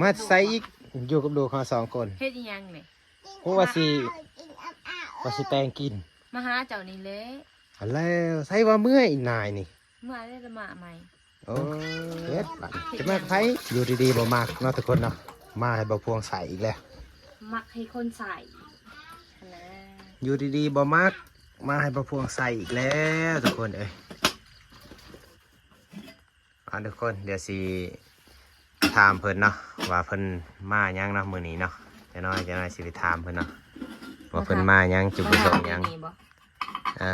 ມາໃສອີກ? ຢູ່ກັບລູກເຮົາສອງຄົນ. ເຮັດອີ່ຫຍັງນີ້? ຮູ້ວ່າຊິ ວ່າຊິແຕ່ງກິນ. ມາຫາເຈົ້ານີ້ແຫຼະ. ຫັ້ນແລ້ວ ໃສວ່າເມື່ອຍອີ່ນາຍນີ້? ເມື່ອຍແລ້ວ ມາໃໝ່. ໂອ້ ເຮັດບັດ ຈະມາໃຜ? ຢູ່ດີໆບໍ່ມັກເນາະທຸກຄົນເນາະ ມາໃຫ້ບັກພວງໃສ່ອີກແລ້ວ. ມັກໃຫ້ຄົນໃສ່ນະ. ຢູ່ດີໆບໍ່ມັກ ມາໃຫ້ບັກພວງໃສ່ອີກແລ້ວທຸກຄົນເອີຍ. ອ່າ ທຸກຄົນ ດຽວຊິຖາມເພິ່ນເນາະ ວ່າເພິ່ນມາຫຍັງເນາະມື້ນີ້ເນາະ. ຈັກໜ້ອຍ ຈັກໜ້ອຍຊິໄປຖາມເພິ່ນເນາະ ວ່າເພິ່ນມາຫຍັງ ຈຸດປະສົງຫຍັງ. ມາຖາມວ່າດຽວນີ້ບໍ່? ອ່າ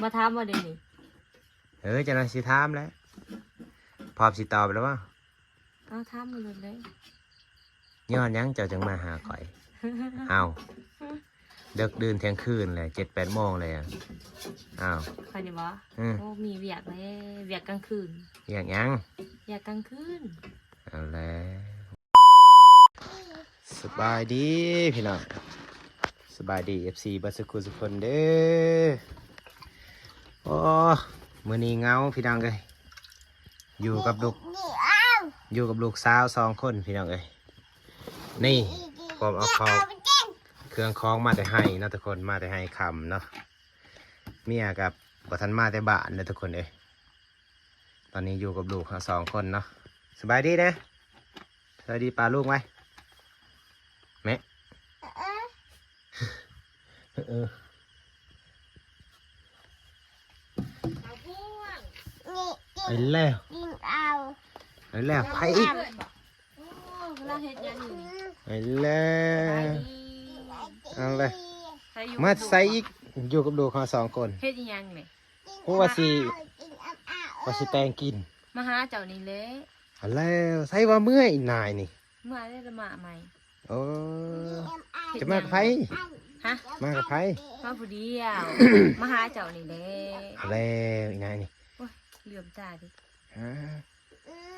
ມາຖາມວ່າດຽວນີ້. ເອີ ຈັກໜ້ອຍຊິຖາມແຫຼະ. ພ້ອມຊິຕອບແລ້ວບໍ່? ເອົາ ຖາມມາໂລດເລີຍ. ຍ້ອນຫຍັງເຈົ້າຈຶ່ງມາຫາຂ້ອຍ? ອ້າວ ເດິກດື່ນທ່ຽງຄືນແຫຼະ ເຈັດແປດໂມງແລ້ວ. ອ້າວ ຂ້ອຍນີ້ບໍ່? ອື ໂອ້ ມີວຽກແຫຼະ ວຽກກາງຄືນ. ວຽກຫຍັງ? ວຽກກາງຄືນ. ເອົາແລ້ວ ສະບາຍດີພີ່ນ້ອງ ສະບາຍດີ ເອັຟຊີ ເບິດສຸຂູສຸຄົນເດີ. ໂອ້ ມື້ນີ້ເຫງົາພີ່ນ້ອງເອີຍ ຢູ່ກັບລູກ ຢູ່ກັບລູກສາວສອງຄົນພີ່ນ້ອງເອີຍ. ນີ້ ພວມເອົາເຂົ້າເຄື່ອງຂອງມາແຕ່ໄຮ່ເນາະທຸກຄົນ ມາແຕ່ໄຮ່ຄຳເນາະ. ເມຍກໍບໍ່ທັນມາແຕ່ບ້ານເດີທຸກຄົນເອີຍ. ຕອນນີ້ຢູ່ກັບລູກເຮົາສອງຄົນເນາະ. ສະບາຍດີເດີ ສະບາຍດີປ້າລຸງໄວ້ແມ່. ເອີ ໄປແລ້ວ ໄປແລ້ວ ໃຜອີກ? ໂອ້ ລາວເຮັດຫຍັງຢູ່ນີ້? ໄປແລ້ວ ເອົາເລີຍ ມາໃສອີກ? ຢູ່ກັບລູກເຮົາສອງຄົນ. ເຮັດອີ່ຫຍັງນີ້? ຮູ້ວ່າຊິ ວ່າຊິແຕ່ງກິນ. ມາຫາເຈົ້ານີ້ແຫຼະ. ຫັ້ນແລ້ວ ໃສວ່າເມື່ອຍອີ່ນາຍນີ້? ເມື່ອຍແລ້ວ ມາໃໝ່. ໂອ້ ຈະມາກັບໃຜ? ຮະ? ມາກັບໃຜ? ມາຜູ້ດຽວ ມາຫາເຈົ້ານີ້ແຫຼະ. ຫັ້ນແລ້ວອີ່ນາຍນີ້ ໂອ້ຍ ເຫຼື້ອມຕາເດ້.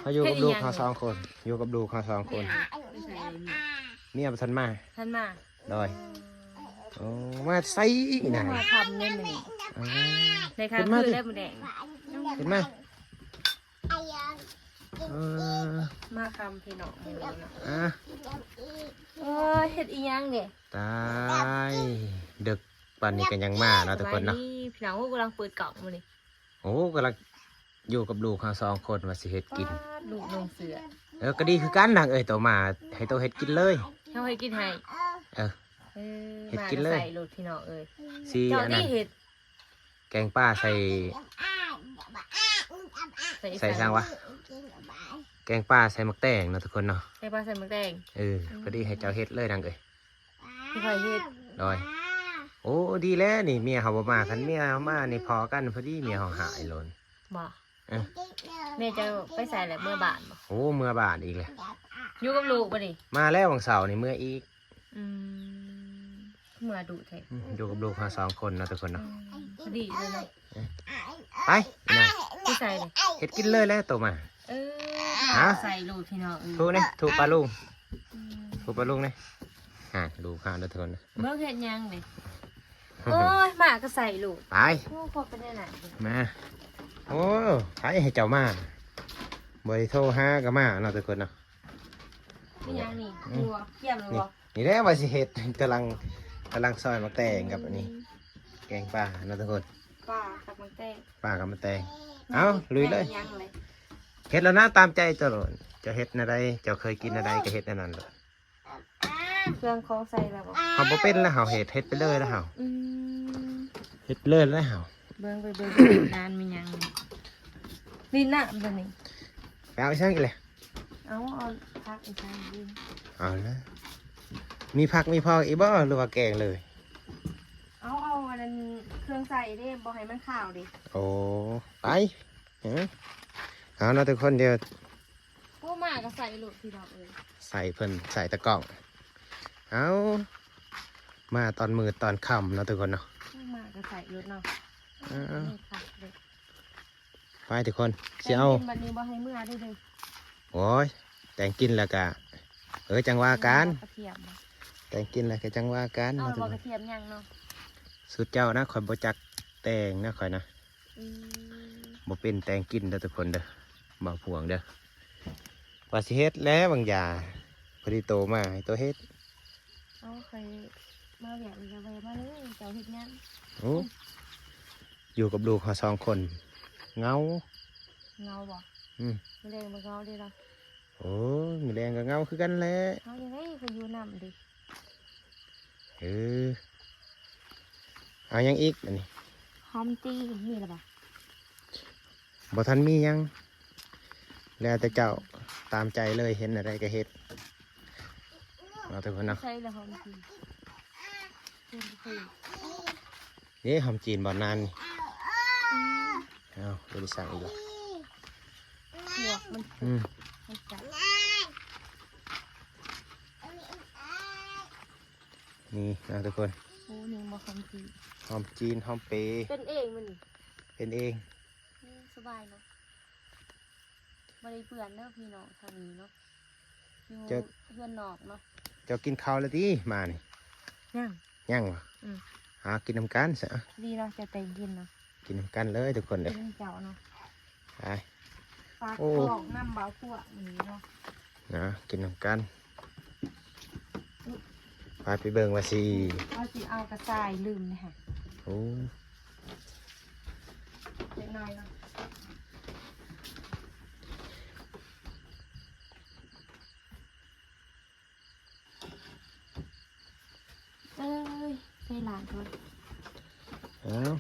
ເຮົາຢູ່ກັບລູກເຮົາສອງຄົນ ຢູ່ກັບລູກເຮົາສອງຄົນ. ເມຍບໍ່ທັນມາ. ທັນມາ. ໂດຍ. ໂອ້ ມາໃສອີກນະ? ມາຄ່ຳເດ້ມື້ນີ້. ໄດ້ຄ້າງຄືນແລ້ວມື້ແລງ. ຂຶ້ນມາ. ເອີ ມາຄ່ຳພີ່ນ້ອງມື້ນີ້ເນາະ. ອ່າ ໂອ້ຍ ເຮັດອີ່ຫຍັງນີ້? ຕາຍ ເດິກປານນີ້ກໍຍັງມາເນາະທຸກຄົນເນາະ. ສະບາຍດີພີ່ນ້ອງ. ໂອ້ ກຳລັງເປີດກ້ອງມື້ນີ້. ໂອ້ ກຳລັງຢູ່ກັບລູກເຮົາສອງຄົນວ່າຊິເຮັດກິນ. ປາດ ລູກນຸ່ງເສື້ອ. ເອີ ກໍດີຄືກັນນາງເອີຍ ໂຕມາໃຫ້ໂຕເຮັດກິນເລີຍ. ເຮົາເຮັດກິນໃຫ້. ເອີ ເອີ ເຮັດກິນເລີຍ. ໃສ່ໂລດພີ່ນ້ອງເອີຍ. ຊິ ເຈົ້າ ອັນນັ້ນ ເຮັດ ແກງປາໃສ່ ໃສ່ ໃສ່ຫຍັງວະ? ແກງປາໃສ່ໝາກແຕງເນາະທຸກຄົນເນາະ. ແກງປາໃສ່ໝາກແຕງ. ເອີ ອືມ ພໍດີໃຫ້ເຈົ້າເຮັດເລີຍນາງເອີຍ. ທີ່ຂ້ອຍເຮັດ. ໂດຍ. ໂອ້ ດີແລ້ວນີ້ ເມຍເຮົາບໍ່ມາ. ຄັນເມຍເຮົາມານີ້ພໍກັນ ພໍດີເມຍເຮົາຫາຍໂລດ. ບໍ່? ເອີ ແມ່ເຈົ້າໄປໃສແຫຼະ? ເມືອບ້ານບໍ່? ໂອ້ ເມືອບ້ານອີກແລ້ວ. ຢູ່ກັບລູກບໍ່ນີ້? ມາແລ້ວວັນເສົານີ້ເມືອອີກ. ອືມ ເມືອດຸແທ້. ອືມ ຢູ່ກັບລູກເຮົາສອງຄົນເນາະທຸກຄົນເນາະ. ອືມ ພໍດີເລີຍເນາະ. ເອີ ໄປນະ ຢູ່ໃສນີ້? ເຮັດກິນເລີຍແຫຼະໂຕມາ. ເອີ ຫາ ໃສ່ໂລດພີ່ນ້ອງເອີຍ. ທຸນີ້ ທຸປາລຸງ. ອືມ ທຸປາລຸງນີ້. ຫາ ດູຂ້າວເດີທຸກຄົນ. ເບິ່ງເຮັດຫຍັງນີ້? ໂອ້ຍ ໝາກກໍໃສ່ໂລດ. ໄປ ໂອ້ ພໍເປັນແນວນັ້ນ. ມາ ໂອ້ ໃຜໃຫ້ເຈົ້າມາ? ບໍ່ໄດ້ໂທຫາກໍມາເນາະທຸກຄົນເນາະ. ເປັນຫຍັງນີ້? ອືມ ຄົວກຽມແລ້ວບໍ່? ນີ້ແຫຼະວ່າຊິເຮັດ ກຳລັງ ກຳລັງຊອຍໝາກແຕງກັບອັນນີ້. ອືມ ແກງປາເນາະທຸກຄົນ. ປາກັບໝາກແຕງ. ປາກັບໝາກແຕງ. ເອົ້າ ລຸຍເລີຍ. ເຮັດແລ້ວນະ ຕາມໃຈເຈົ້າໂລດ. ເຈົ້າເຮັດແນວໃດ ເຈົ້າເຄີຍກິນແນວໃດກໍເຮັດແນວນັ້ນໂລດ. ເຄື່ອງຂອງໃສ່ແລ້ວບໍ່? ເຮົາບໍ່ເປັນແລ້ວ ເຮົາເຮັດ ເຮັດໄປເລີຍແລ້ວເຮົາ. ອືມ ເຮັດໄປເລີຍແລ້ວເຮົາ. ເບິ່ງໄປເບິ່ງ ນານມີຫຍັງ. ນີ້ນະ ບັດນີ້ ໄປເອົາອີ່ຫຍັງອີກແຫຼະ? ເອົາ ເອົາຜັກອີ່ຫຍັງອີກ. ເອົາລະ ມີຜັກມີພອກອີກບໍ່ ຫຼືວ່າແກງເລີຍ? ເອົາ ເອົາອັນນັ້ນ ເຄື່ອງໃສ່ເດ້ ບໍ່ໃຫ້ມັນຄາວເດ້. ໂອ້ ໄປ. ເອີ ເອົາເນາະທຸກຄົນ ດຽວ ໂອ້ ໝາກກໍໃສ່ໂລດພີ່ນ້ອງເອີຍ. ໃສ່ເພິ່ນ ໃສ່ຕາກ້ອງ. ເອົ້າ ມາຕອນມືດຕອນຄ່ຳເນາະທຸກຄົນເນາະ. ໂອ້ ໝາກກໍໃສ່ໂລດເນາະ. ເອີ ນີ້ຄັກເດ້. ໄປທຸກຄົນ ຊິເອົາ ແຕ່ງກິນບັດນີ້ບໍ່ໃຫ້ເມືອເດີ. ໂອ້ຍ ແຕ່ງກິນແລ້ວກະ ເອີ ຈັ່ງວ່າກັນ. ກະທຽມ ແຕ່ງກິນແລ້ວກະຈັ່ງວ່າກັນ. ເອົາ ບໍ່ກະທຽມຫຍັງເນາະ. ສູດເຈົ້ານະ ຂ້ອຍບໍ່ຈັກແຕ່ງນະ ຂ້ອຍນະ. ອືມ ບໍ່ເປັນແຕ່ງກິນເດີທຸກຄົນເດີ ບໍ່ພວງເດີ. ວ່າຊິເຮັດແຫຼະບາງຢ່າ ພໍດີໂຕມາໃຫ້ໂຕເຮັດ. ເອົາ ຂ້ອຍມາວຽກນີ້ກະແວ່ມາເລີຍ ເຈົ້າເຮັດຫຍັງ? ໂອ້ ຢູ່ກັບລູກເຮົາສອງຄົນ ເຫງົາ. ເຫງົາບໍ່? ອືມ ມື້ແລງບໍ່ເຫງົາເດ້ລະ. ໂອ້ຍ ມື້ແລງກະເຫງົາຄືກັນແຫຼະ. ເຮົາຈັ່ງໃດ ຂ້ອຍຢູ່ນຳເດ້. ເອີ ເອົາຫຍັງອີກບາດນີ້? ຫອມຈີນມີແລ້ວບໍ່? ບໍ່ທັນມີຫຍັງ ແລ້ວແຕ່ເຈົ້າ ຕາມໃຈເລີຍ ເຫັນອັນໃດກະເຮັດ. ເອົາແຕ່ເພິ່ນເນາະ ໃສ່ລະຫອມຈີນ ເດ້ ຫອມຈີນບ່ອນນານນີ້. ອືມ ເອົາ ບໍ່ໄດ້ສັ່ງອີກລະ ປວກມັນ ອືມ ມັນກັດ. ນີ້ນະທຸກຄົນ ໂອ້ ນີ້ບໍ່ ຫອມຈີນ ຫອມຈີນ ຫອມເປ ເປັນເອງມັນນີ້ ເປັນເອງ. ອືມ ສະບາຍເນາະ ບໍ່ໄດ້ເປື້ອນເດີພີ່ນ້ອງ ທາງນີ້ເນາະ ຢູ່ເຮືອນນອກເນາະ. ເຈົ້າກິນເຂົ້າແລ້ວຕິມານີ້? ຍັງ ຍັງຫວາ? ອືມ ຫາກິນນຳກັນຊະ. ດີເນາະ ເຈົ້າແຕ່ງກິນເນາະ ກິນນຳກັນເລີຍທຸກຄົນເດີ ກິນເຈົ້າເນາະ. ໄປ ຝາກ ໂອ້ ທ້ອງນຳເບົາພວກນີ້ເນາະ ນະ ກິນນຳກັນ. ໄປ ໄປເບິ່ງວ່າຊິ ວ່າຊິເອົາກະຊາຍ ລືມເດຫະ. ໂອ້ ເລັກນ້ອຍເນາະ. ເອີຍ ໃສ່ຫຼາຍກ່ອນ. ເອົາ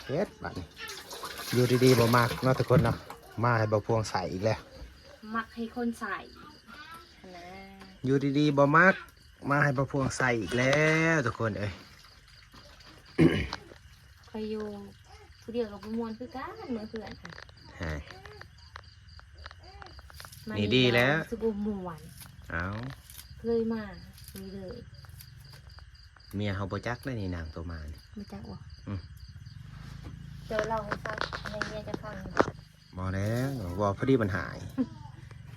ເຮັດບາດນີ້ ຢູ່ດີໆບໍ່ມັກເນາະທຸກຄົນເນາະ ມາໃຫ້ບັກພວງໃສ່ອີກແລ້ວ. ມັກໃຫ້ຄົນໃສ່ຫັ້ນນະ ຢູ່ດີໆບໍ່ມັກ ມາໃຫ້ບັກພວງໃສ່ອີກແລ້ວທຸກຄົນເອີຍ. ຂ້ອຍຢູ່ຜູ້ດຽວກະບໍ່ມ່ວນຄືກັນ ເມື່ອເພື່ອນຫັ້ນ. ຮະ ມາ ນີ້ດີແລ້ວ ຮູ້ສຶກບໍ່ມ່ວນ. ເອົາ ເລີຍມານີ້ເລີຍ. ເມຍເຮົາບໍ່ຈັກເດ້ນີ້ ນາງໂຕມານີ້ ບໍ່ຈັກບໍ່? ອືມ ເຈົ້າເລົ່າໃຫ້ຟັງ ໃຫ້ເມຍເຈົ້າຟັງ. ບໍ່ແລ້ວ ເວົ້າພໍດີມັນຫາຍ.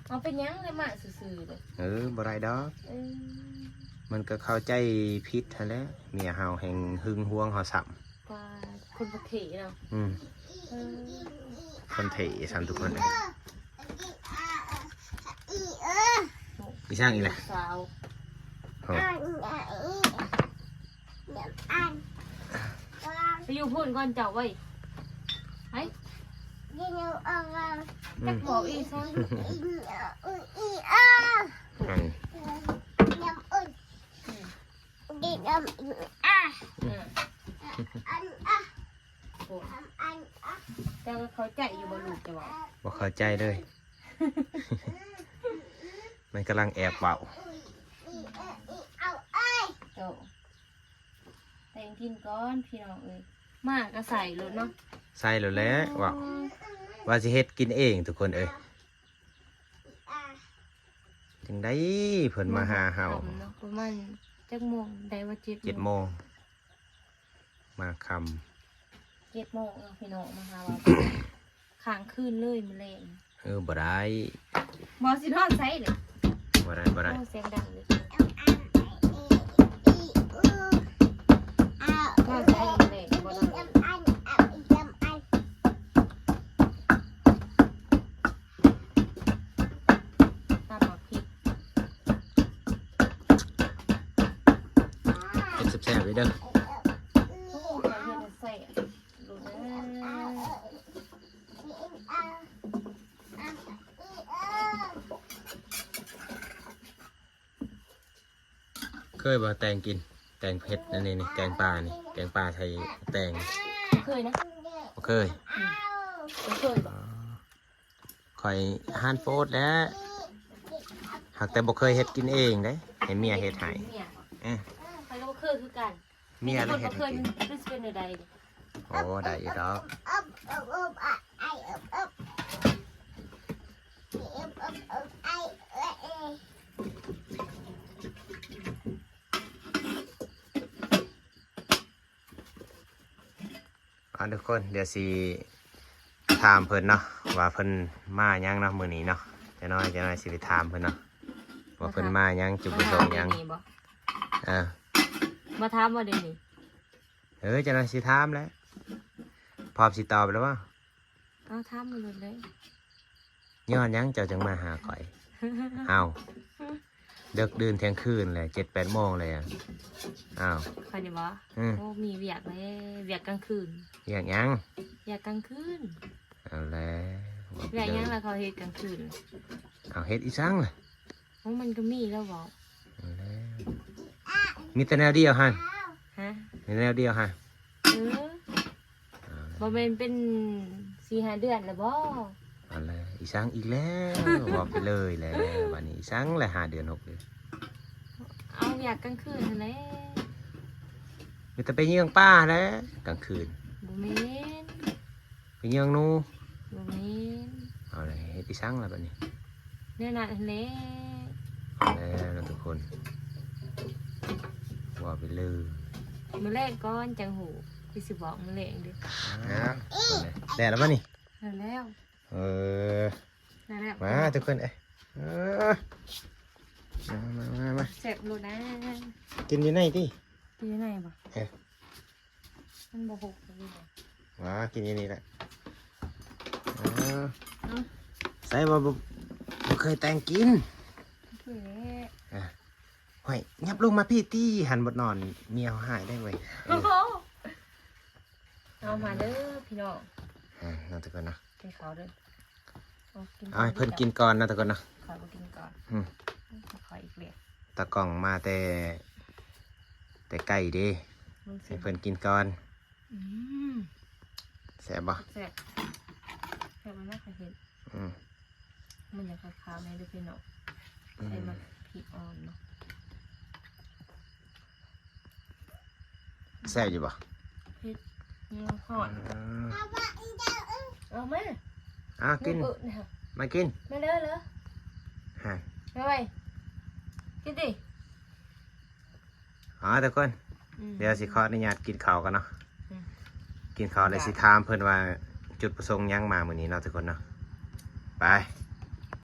ເອົາ ເປັນຫຍັງລະ ມາຊື່ໆເລີຍ. ເອີ ບໍ່ໄດ້ດອກ. ເອີ ມັນກະເຂົ້າໃຈຜິດຫັ້ນແຫຼະ ເມຍເຮົາແຮ່ງຫຶງຫວງເຮົາຊ້ຳ. ວ່າຄົນປະເທດເນາະ. ອືມ ເອີ ຄົນເທຊັ້ນທຸກຄົນເອີຍ. ອີ່ຫຍັງອີກລະ? ສາວ ໂອ້ ໄປຢູ່ພຸ້ນກ່ອນເຈົ້າເວີຍ. ໄປ ອືມ ຈັກບອກອີ່ຫຍັງ. ອັນ ເຈົ້າເຂົ້າໃຈຢູ່ບໍ່ລູກເຈົ້າເວົ້າ? ບໍ່ເຂົ້າໃຈເລີຍ ມັນກຳລັງແອບເວົ້າ. ໂຕ ແຕ່ງກິນກ່ອນພີ່ນ້ອງເອີຍ. ມາກະໃສ່ໂລດເນາະ ໃສ່ໂລດແຫຼະ. ເວົ້າ ວ່າຊິເຮັດກິນເອງທຸກຄົນເອີຍ. ຈັ່ງໃດເພິ່ນມາຫາເຮົາ ປະມານຈັກໂມງໄດ້ວ່າ ເຈັດ ເຈັດໂມງ ໂມງ ມາຄ່ຳ ເຈັດໂມງເນາະພີ່ນ້ອງ ມາຫາວ່າຄ້າງຄືນເລີຍມື້ແລງ. ເອີ ບໍ່ໄດ້ ບໍ່ຊິນອນໃສເລີຍ. ບໍ່ໄດ້ ບໍ່ໄດ້ ໂອ້ ສຽງດັງເລີຍ. ນອນໃສມື້ແລງ ບໍ່ນອນ. ຕຳໝາກພິກ ເຮັດແຊບໆເດີ. ໂອ້ ເຮັດແຊບ ເຄີຍບໍ່ແຕງກິນ ແຕງເຜັດອັນນີ້ນີ້ ແກງປານີ້ ແກງປາໃສ່ແຕງ. ເຄີຍນະ ບໍ່ເຄີຍ. ອືມ ບໍ່ເຄີຍບໍ່? ຂ້ອຍອາຫານໂປດແຫຼະ ຫາກແຕ່ບໍ່ເຄີຍເຮັດກິນເອງເດ້ ໃຫ້ເມຍເຮັດໃຫ້. ເມຍ ເອີ ຂ້ອຍກະບໍ່ເຄີຍຄືກັນ. ເມຍລະເຮັດໃຫ້ກິນ ຄືຊິເປັນແນວໃດ? ໂອ້ ໄດ້ຢູ່ດອກ. ອ່າ ທຸກຄົນ ດຽວຊິຖາມເພິ່ນເນາະ ວ່າເພິ່ນມາຫຍັງເນາະມື້ນີ້ເນາະ. ຈັກໜ້ອຍ ຈັກໜ້ອຍຊິໄປຖາມເພິ່ນເນາະ ວ່າເພິ່ນມາຫຍັງ ຈຸດປະສົງຫຍັງ. ເອີ ມາຖາມວ່າດຽວນີ້. ເອີ ຈັກໜ້ອຍຊິຖາມແຫຼະ. ພ້ອມຊິຕອບແລ້ວບໍ່? ເອົາ ຖາມມາໂລດເລີຍ. ຍ້ອນຫຍັງເຈົ້າຈຶ່ງມາຫາຂ້ອຍ? ອ້າວ ເດິກດື່ນທ່ຽງຄືນແລ້ວ ເຈັດແປດໂມງແລ້ວ. ອ້າວ ຂ້ອຍນີ້ບໍ່? ອືມ ໂອ້ ມີວຽກແລ້ວ ວຽກກາງຄືນ. ວຽກຫຍັງ? ວຽກກາງຄືນ. ເອົາແລ້ວ ວຽກຫຍັງລະ ເຂົາເຮັດກາງຄືນ? ເອົາ ເຮັດອີ່ສັງລະ? ໂອ້ ມັນກໍມີແລ້ວເວົ້າ. ເອົາແລ້ວ ມີແຕ່ແນວດຽວຫັ້ນ. ຮະ? ມີແນວດຽວຫັ້ນ. ເອີ ບໍ່ແມ່ນເປັນສີ່ຫ້າເດືອນແລ້ວບໍ່? ອັນແລະ ອີ່ສັງອີກແລ້ວ ເວົ້າໄປເລີຍແຫຼະ ບາດນີ້ອີ່ສັງແຫຼະ ຫ້າເດືອນຫົກເດືອນ. ເອົາວຽກກາງຄືນຫັ້ນແຫຼະ ມີແຕ່ໄປເຍືອງປາແຫຼະກາງຄືນ. ບໍ່ແມ່ນ ໄປເຍືອງໜູ. ບໍ່ແມ່ນ. ເອົາແຫຼະ ເຮັດອີ່ສັງລະບາດນີ້? ແນວນັ້ນຫັ້ນແຫຼະ. ເອົາແລ້ວເນາະທຸກຄົນ ເວົ້າໄປເລີຍ. ມື້ແລກກ່ອນຈັ່ງຮູ້ ຄືຊິບອກມື້ແລກເດ້. ອ້າວ ແລ້ວລະບາດນີ້? ແລ້ວແລ້ວ. ເອີ ແລ້ວແລ້ວ ມາທຸກຄົນເອີຍ. ເອີ ມາ ມາ ມາ ມາ ແຊບໂລດນະ. ກິນຢູ່ໃນຕິ? ກິນຢູ່ໃນບໍ່? ເອີ ມັນບໍ່ຫົກເລີຍ. ມາກິນຢູ່ນີ້ແຫຼະ. ເອີ ເອົ້າ ໃສ່ບໍ່ ບໍ່ ບໍ່ເຄີຍແຕ່ງກິນ. ບໍ່ເຄີຍແຫຼະ. ອ່ະ ຫ້ວຍ ຫຍັບລົງມາພີ້ຕິ ຫັ້ນບໍ່ນອນ ເມຍເຮົາຮ້າຍໄດ໋ເວີຍ. ເອີ ເອົາມາເດີພີ່ນ້ອງ. ອ່າ ເນາະທຸກຄົນເນາະ ກິນເຂົ້າເດີ. ເອົາ ເອົາໃຫ້ເພິ່ນກິນກ່ອນເນາະທຸກຄົນເນາະ. ຂ້ອຍບໍ່ກິນກ່ອນ. ອືມ ຂ້ອຍອີກແລ້ວ. ຕາກ້ອງມາແຕ່ ແຕ່ໄກເດ້ ໃຫ້ເພິ່ນກິນກ່ອນ. ອືມ ແຊບບໍ່? ແຊບ ແຊບ ມັນໜ້າເຮັດ. ອືມ ມັນຢາກຄາວໆແດ່ເດີພີ່ນ້ອງ. ອືມ ໃສ່ໝາກພິກອ່ອນເນາະ. ແຊບຢູ່ບໍ່? ເຜັດ ຍັງຮ້ອນ. ອືມ ເອົາມາ ເອົາກິນ ມາກິນ ມາເດີເດີ. ຮະ ມາໄວ ກິນຕິ. ອໍ ທຸກຄົນ ອືມ ດຽວຊິຂໍອະນຸຍາດກິນເຂົ້າກ່ອນເນາະ. ອືມ ກິນເຂົ້າແລ້ວຊິຖາມເພິ່ນວ່າຈຸດປະສົງຫຍັງມາມື້ນີ້ເນາະທຸກຄົນເນາະ. ໄປ.